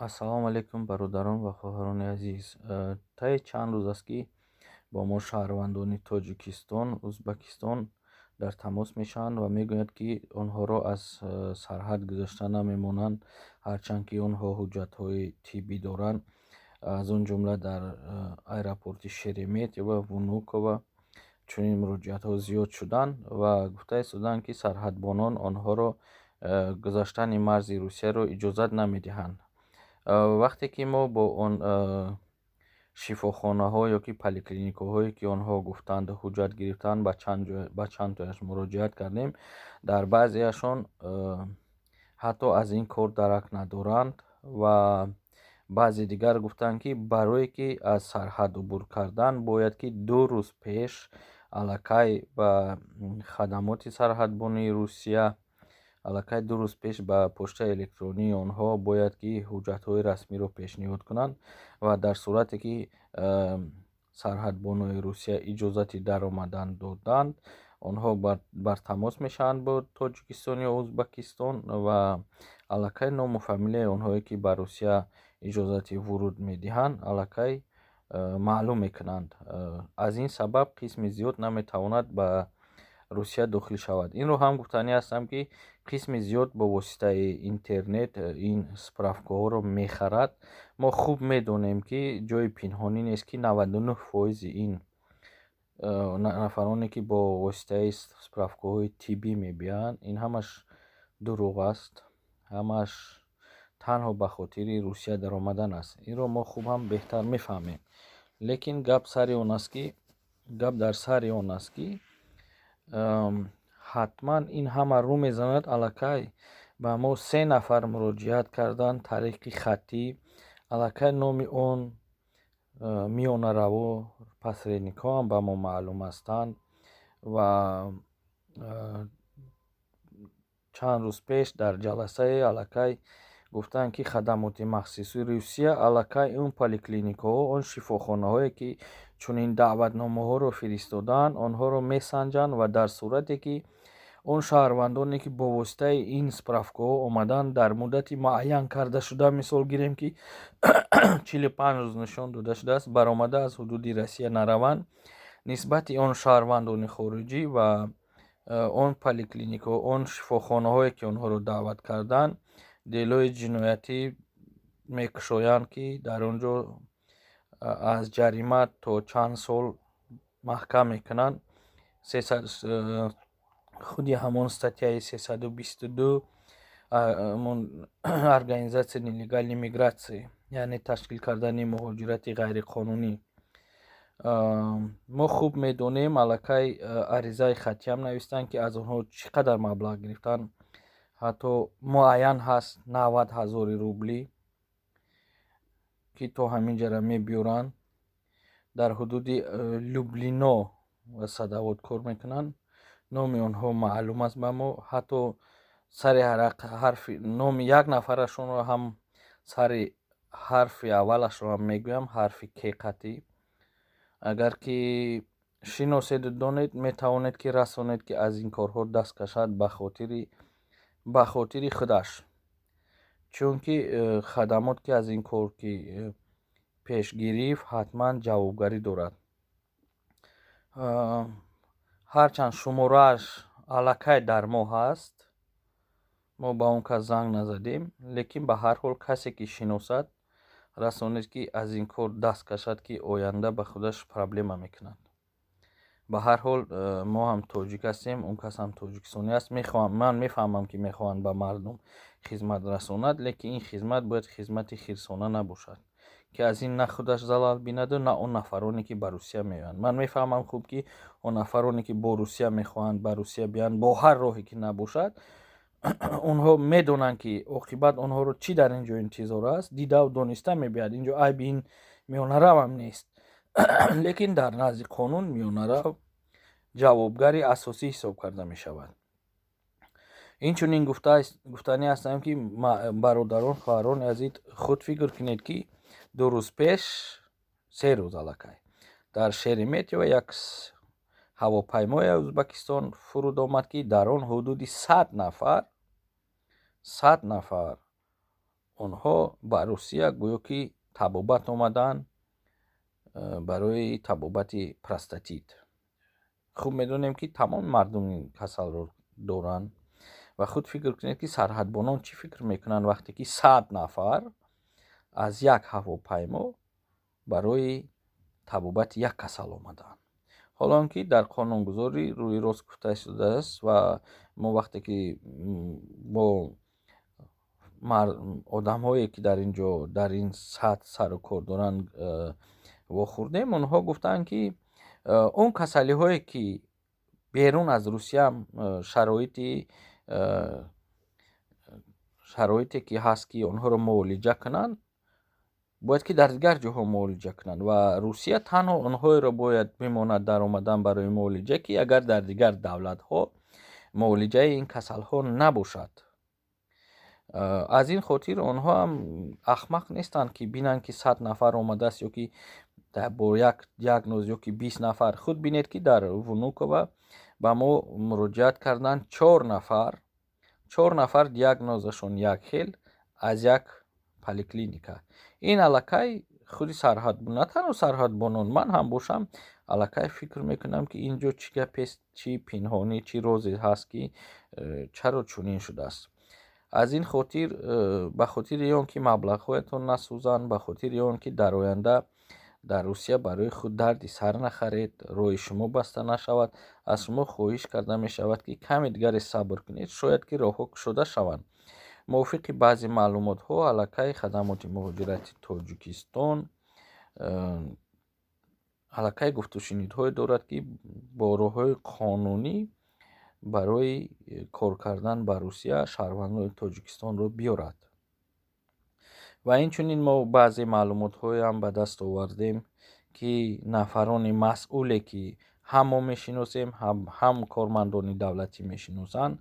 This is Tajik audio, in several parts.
Ассалому алайкум, бародарон ва хоҳарони азиз. Таи чанд рӯз аст, ки бо мо шаҳрвандони Тоҷикистон, Узбакистон дар тамос мешаванд ва мегӯянд, ки онҳоро аз сарҳад гузашта намемонанд, ҳарчанд ки онҳо ҳуҷҷатҳои тиббӣ доранд. Аз он ҷумла дар аэропорти Шереметьево, Внуково чунин муроҷиатҳо зиёд шуданд ва гуфта истоданд, ки сарҳадбонон онҳоро гузаштани марзи Русияро иҷозат намедиҳанд. Вақте ки мо бо он шифохонаҳо ё ки поликлиникаҳое, ки онҳо гуфтанд, ҳуҷҷат гирифтанд, ба чанд тояш муроҷиат кардем, дар баъзеашон ҳатто аз ин кор дарак надоранд ва баъзе дигар гуфтанд, ки барое ки аз сарҳад убур кардан, бояд ки 2 рӯз пеш аллакай ба хадамоти сарҳадбонии Русия, аллакай 2 рӯз пеш ба почтаи электронии онҳо бояд ки ҳуҷҷатҳои расмиро пешниҳод кунанд ва дар сурате ки сарҳадбонои Русия иҷозати даромадан доданд, онҳо бар тамос мешаванд бо Тоҷикистон ё Узбакистон ва аллакай ному фамилияи онҳое, ки ба Русия иҷозати вуруд медиҳанд, аллакай маълум мекунанд. Аз ин сабаб қисми зиёд наметавонад ба Русия дохил шавад. Инро ҳам гуфтанӣ ҳастам, ки қисми зиёд бо воситаи интернет ин справкаҳоро мехарад. Мо хуб медонем, ки ҷои пинҳонӣ нест, ки 99 фоизи ин нафароне, ки бо воситаи справкаҳои тиббӣ мебиёянд, ин ҳамаш дурӯғ аст, ҳамаш танҳо ба хотири Русия даромадан аст. Инро мо хуб ҳам беҳтар мефаҳмем, лекин гап дар сари он аст, ки ҳатман ин ҳама рӯ мезанад. Аллакай ба мо се нафар муроҷиат карданд тариқи хаттӣ. Аллакай номи он миёнараво, посредникҳо ҳам ба мо маълум ҳастанд. Ва чанд рӯз пеш дар ҷаласае аллакай гуфтанд, ки хадамоти махсуси Русия аллакай он поликлиникаҳо, он шифохонаҳое, ки чунин даъватномаҳоро фиристодаанд, онҳоро месанҷанд ва дар сурате ки он шаҳрвандоне, ки бо воситаи ин справкаҳо омаданд, дар муддати муайян кардашуда, мисол гирем, ки 45 рӯз нишон дода шудааст, баромада аз ҳудуди Россия нараванд, нисбати он шаҳрвандони хориҷӣ ва он поликлиникаҳо, он шифохонаҳое, ки онҳоро даъват карданд, делои ҷиноятӣ мекушоянд, ки дар он ҷо аз ҷарима то чанд сол маҳкам мекунанд. Худи ҳамон статьяи 322, организация нелегальной миграции, яъне ташкил кардани муҳоҷирати ғайриқонунӣ. Мо хуб медонем, аллакай аризаи хаттиам навистанд, ки аз онҳо чӣ қадар маблағ гирифтанд. Ҳатто муайян ҳаст, 90 ҳазори рублӣ, ки то ҳамин ҷара мебиёранд. Дар ҳудуди Люблино ва Садовод кор мекунанд. Номи онҳо маълум аст ба мо. Ҳатто сари ҳарфи номи як нафарашонро ҳам, сари ҳарфи аввалашро ҳам мегӯям, ҳарфи К қатъӣ. Агар ки шиноседу донед, метавонед, ки расонед, ки аз ин корҳо даст кашад ба хотири худаш, чунки хадамот, ки аз ин кор ки пеш гирифт, ҳатман ҷавобгарӣ дорад. Ҳарчанд шуморааш аллакай дар мо ҳаст, мо ба он кас занг назадем, лекин ба ҳар ҳол касе ки шиносад, расонед, ки аз ин кор даст кашад, ки оянда ба худаш проблема мекунад. Ба ҳар ҳол мо ҳам тоҷик ҳастем, он кас ҳам тоҷикистонӣ аст. Мехоҳам, ман мефаҳмам, ки мехоҳанд ба мардум хизмат расонад, лекин ин хизмат бояд хизмати хирсона набошад, ки аз ин на худаш залал бинаду, на он нафароне, ки ба Русия меоянд. Ман мефаҳмам хуб, ки он нафароне, ки бо Русия мехоҳанд ба Русия биёянд, бо ҳар роҳе ки набошад, онҳо медонанд, ки оқибат онҳоро чӣ дар ин ҷо интизор аст, дидаву дониста мебиёяд. Инҷо айби ин миёнаравам нест, лекин дар назди қонун миёнарав ҷавобгари асосӣ ҳисоб карда мешавад. Инчунин гуфтанӣ ҳастам, ки бародарон, хоҳарони азиз, худ фикр кунед, ки 2 рӯз пеш, 3 рӯз аллакай дар Шереметьево як ҳавопаймои Ӯзбекистон фуруд омад, ки дар он ҳудуди 100 нафар, 100 нафар. Онҳо ба Русия гӯё ки табобат омаданд, барои табобати простатит. Хуб медонем, ки тамоми мардум ин касалро доранд. Ва худ фикр кунед, ки сарҳадбонон чӣ фикр мекунанд, вақте ки 100 нафар аз як ҳавопаймо барои табобати як касал омадаанд, ҳоло он ки дар қонунгузорӣ рӯи рост гуфта шудааст. Ва мо вақте ки бо одамҳое, ки дар ин ҷо дар ин сатҳ сару кор доранд, вохӯрдем, онҳо гуфтанд, ки он касалиҳое, ки берун аз Русия шароите ки ҳаст, ки онҳоро муолиҷа кунанд, бояд ки дар дигар ҷоҳо муолиҷа кунанд. Ва Русия танҳо онҳоеро бояд бимонад дар омадан барои муолиҷа, ки агар дар дигар давлатҳо муолиҷаи ин касалҳо набошад. Аз ин хотир онҳо ҳам ахмақ нестанд, ки бинанд, ки 100 нафар омадааст ё ки бо як диагноз ё ки 20 нафар. Худ бинед, ки дар Внуково ба мо муроҷиат карданд чор нафар, чор нафар диагнозашон як хел, аз як поликлиника. Ин аллакай худи сарҳад, на танҳо сарҳадбонон, ман ҳам бошам, аллакай фикр мекунам, ки ин ҷо чӣ гапест, чӣ пинҳонӣ, чӣ розе ҳаст, ки чаро чунин шудааст. Аз ин хотир, ба хотири он ки маблағҳоятон насӯзанд, ба хотири он ки дар оянда дар Русия барои худ дарди сар нахаред, роҳи шумо баста нашавад, аз шумо хоҳиш карда мешавад, ки каме дигаре сабр кунед, шояд ки роҳҳо кушода шаванд. Мувофиқи баъзе маълумотҳо, аллакай хадамоти муҳоҷирати Тоҷикистон аллакай гуфтушунидҳое дорад, ки бо роҳҳои қонунӣ барои кор кардан ба Русия шаҳрвандони Тоҷикистонро биёрад. Ва инчунин мо баъзе маълумотҳоеам ба даст овардем, ки нафарони масъуле, ки ҳам мо мешиносем, ҳам кормандони давлатӣ мешиносанд,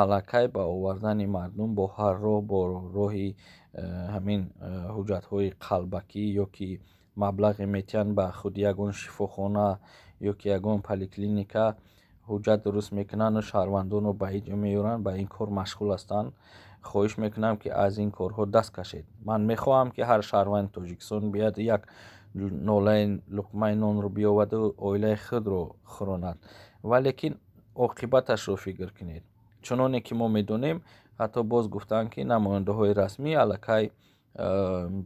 аллакай ба овардани мардум бо ҳар роҳ, бо роҳи ҳамин ҳуҷҷатҳои қалбакӣ ё ки маблағе метиҳанд ба худи ягон шифохона ё ки ягон поликлиника, ҳуҷҷат дуруст мекунанду шаҳрвандонро ба ин ҷо меоранд, ба ин кор машғул ҳастанд. Хоҳиш мекунам, ки аз ин корҳо даст кашед. Ман мехоҳам, ки ҳар шаҳрванди Тоҷикистон биёяд, як нолаи луқмаи нонро биёваду оилаи худро хӯронад, валекин оқибаташро фикр кунед. Чуноне ки мо медонем, ҳатто боз гуфтанд, ки намояндаҳои расмӣ аллакай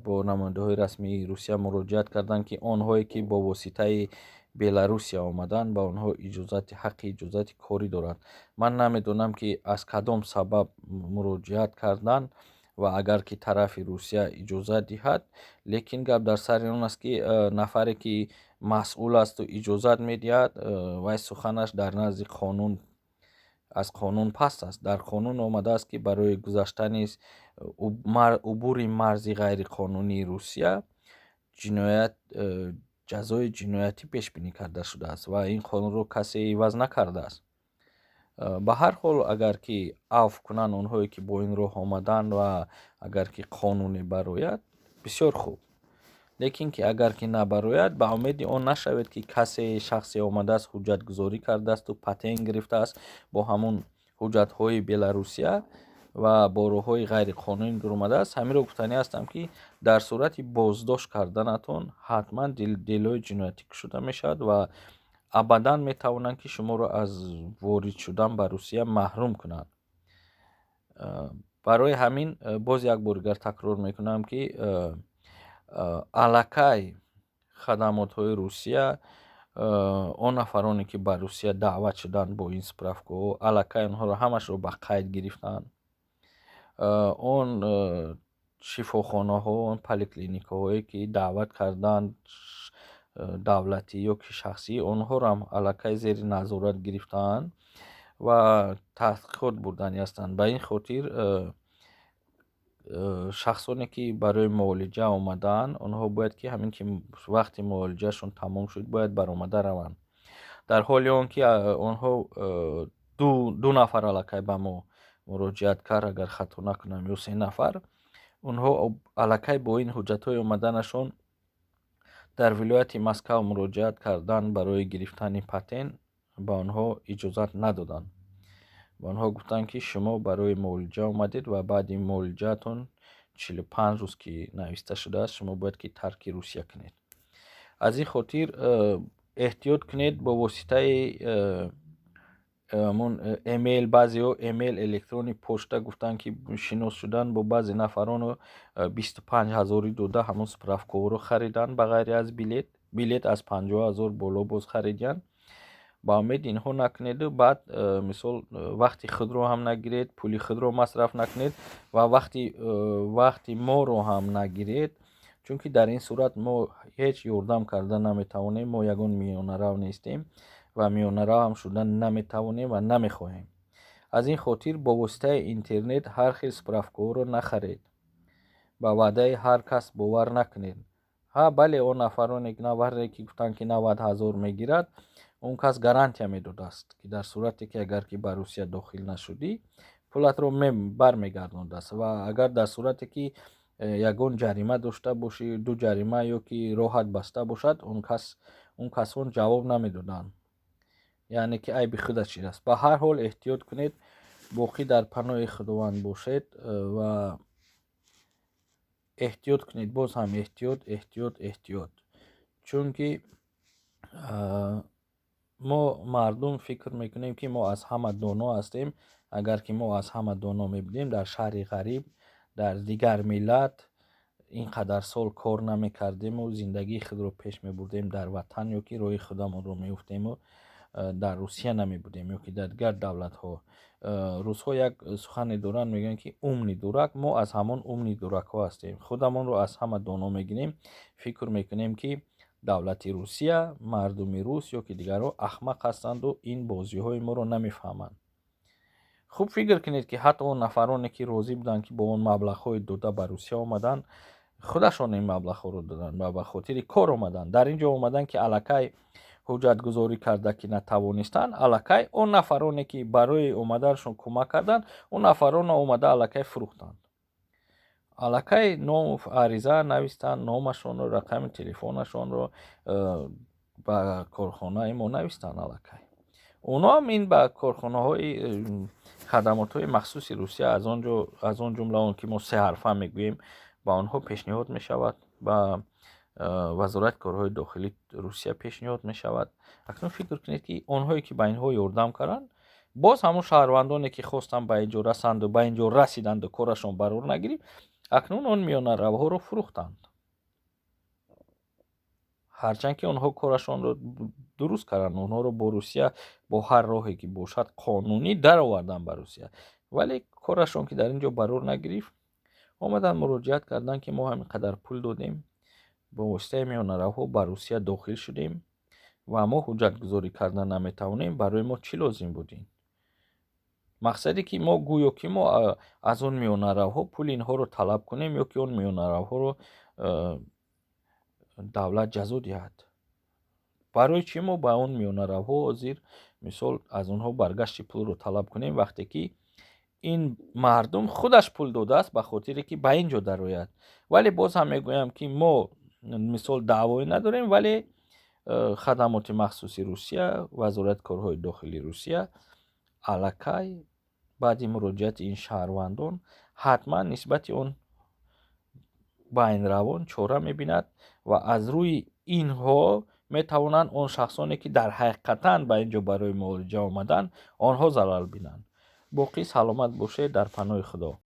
бо намояндаҳои расмии Русия муроҷиат карданд, ки онҳое, ки бо воситаи Беларусия омаданд, ба онҳо иҷозати ҳаққи иҷозати корӣ доранд. Ман намедонам, ки аз кадом сабаб муроҷиат карданд ва агар ки тарафи Русия иҷозат диҳад, лекин гап дар сари он аст, ки нафаре, ки масъул асту иҷозат медиҳад, вай суханаш дар назди қонун аз қонун паст аст. Дар қонун омадааст, ки барои гузаштани убури марзи ғайриқонунии Русия ҷиноят, ҷазои ҷиноятӣ пешбинӣ карда шудааст ва ин қонунро касе иваз накардааст. Ба ҳар ҳол, агар ки афв кунанд онҳое, ки бо ин роҳ омаданд, ва агар ки қонуне барояд, бисёр хуб, лекин ки агар ки набарояд, ба умеди он нашавед, ки касе, шахсе омадааст, ҳуҷҷатгузорӣ кардаасту патент гирифтааст бо ҳамун ҳуҷҷатҳои Беларусия ва бо роҳҳои ғайриқонунӣ дуромадааст. Ҳаминро гуфтанӣ ҳастам, ки дар сурати боздошт карданатон ҳатман делои ҷиноятӣ кушода мешавад ва абадан метавонанд, ки шуморо аз ворид шудан ба Русия маҳрум кунанд. Барои ҳамин боз як бор дигар такрор мекунам, ки аллакай хадамотҳои Русия он нафароне, ки ба Русия даъват шуданд бо ин справкаҳо, аллакай онҳоро ҳамашро ба қайд гирифтанд. Он шифохонаҳо, он поликлиникаҳое, ки даъват карданд, давлатӣ ё ки шахсӣ, онҳоро ҳам аллакай зери назорат гирифтаанд ва таҳқиқот бурданӣ ҳастанд. Ба ин хотир шахсоне, ки барои муолиҷа омадаанд, онҳо бояд ки ҳамин ки вақти муолиҷаашон тамом шуд, бояд баромада раванд. Дар ҳоли он ки онҳо ду нафар аллакай ба мо муроҷиат кард, агар хато накунам, ё се нафар, онҳо аллакай бо ин ҳуҷҷатҳои омаданашон дар вилояти Москав муроҷиат карданд барои гирифтани патент, ба онҳо иҷозат надоданд. Ба онҳо гуфтанд, ки шумо барои муолиҷа омадед ва баъди муолиҷаатон 45 рӯз ки нависта шудааст, шумо бояд ки тарки Русия кунед. Аз ин хотир эҳтиёт кунед бо воситаи ҳамон эмейл. Баъзеҳо эмейл, электронный почта гуфтанд, ки шинос шудан бо баъзе нафарону 25 ҳазорӣ дода, ҳамон справкаҳоро хариданд. Ба ғайри аз билет, билет аз 50 000 боло боз харидиянд. Ба умед инҳо накунеду баъд, мисол, вақти худро ҳам нагиред, пули худро масраф накунед ва вақти моро ҳам нагиред, чунки дар ин сурат мо ҳеҷ ёрдам карда наметавонем. Мо ягон миёнарав нестем ва миёнарав ҳам шуда наметавонем ва намехоҳем. Аз ин хотир бо воситаи интернет ҳар хел справкаҳоро нахаред, ба ваъдаи ҳар кас бовар накунед. Ҳа, бале, он нафароне нафаре ки гуфтанд, ки 90 000 мегирад, он кас гарантия медодааст, ки дар сурате ки агар ки ба Русия дохил нашудӣ, пулатро бармегардондааст ва агар дар сурате ки ягон ҷарима дошта бошӣ, ду ҷарима ё ки роҳат баста бошад, он касон ҷавоб намедоданд, яъне ки айби худаш чиз аст. Ба ҳар ҳол, эҳтиёт кунед, боқӣ дар паноҳи Худованд бошед ва эҳтиёт кунед. Боз ҳам эҳтиёт, эҳтиёт, эҳтиёт, чунки мо мардум фикр мекунем, ки мо аз ҳама доно ҳастем. Агар ки мо аз ҳама доно мебудем, дар шаҳри ғариб, дар дигар миллат ин қадар сол кор намекардему зиндагии худро пеш мебурдем дар ватан ё ки роҳи худамонро меёфтему дар Русия намебудем ё ки дар дигар давлатҳо. Русҳо як сухане доранд, мегӯянд, ки «умный дурак». Мо аз ҳамон умный дуракҳо ҳастем. Худамонро аз ҳама доно мегирем, фикр мекунем, ки давлати Русия, мардуми рус ё ки дигарҳо ахмақ ҳастанду ин бозиҳои моро намефаҳманд. Хуб фикр кунед, ки ҳатто он нафароне, ки розӣ буданд, ки бо он маблағҳои дода ба Русия омаданд, худашон ин маблағҳоро доданд ва ба хотири кор омаданд. Дар ин ҷо омаданд, ки аллакай ҳуҷҷатгузорӣ карда ки натавонистанд, аллакай он нафароне, ки барои омаданашон кӯмак карданд, он нафаронро омада аллакай фурӯхтанд. Аллакай ном ариза навистанд, номашонро, рақами телефонашонро ба корхонаи мо навистанд. Аллакай онҳоам ин ба корхонаҳои хадамотҳои махсуси Русия, аз он ҷумла он ки мо се ҳарфа мегӯем, ба онҳо пешниҳод мешавад, ба Вазорати корҳои дохилии Русия пешниҳод мешавад. Акнун фикр кунед, ки онҳое, ки ба инҳо ёрдам карданд, боз ҳамон шаҳрвандоне, ки хостанд ба ин ҷо расанду ба ин ҷо расиданду корашон барор нагирифт, акнун он миёнаравҳоро фурӯхтанд. Ҳарчанд ки онҳо корашонро дуруст карданд, онҳоро бо Русия бо ҳар роҳе ки бошад қонунӣ дароварданд ба Русия, вале корашон ки дар ин ҷо барор нагирифт, омаданд, муроҷиат карданд, ки мо ҳамин қадар пул додем, бо воситаи миёнаравҳо ба Русия дохил шудем ва мо ҳуҷҷатгузорӣ карда наметавонем. Барои мо чӣ лозим буд? Ин мақсаде, ки мо гӯё ки мо аз он миёнаравҳо пули инҳоро талаб кунем ё ки он миёнаравҳоро давлат ҷазо диҳад. Барои чӣ мо ба он миёнаравҳо ҳозир, мисол, аз онҳо баргашти пулро талаб кунем, вақте ки ин мардум худаш пул додааст ба хотире ки ба ин ҷо дарояд? Вале боз ҳам мегӯям, ки мо, мисол, даъвое надорем, вале хадамоти махсуси Русия, Вазорати корҳои дохилии Русия аллакай баъди муроҷиати ин шаҳрвандон ҳатман нисбати он байнравон чора мебинад ва аз рӯи инҳо метавонанд он шахсоне, ки дар ҳақиқатан ба ин ҷо барои муолиҷа омаданд, онҳо зарар бинанд. Боқӣ саломат бошед, дар паноҳи Худо.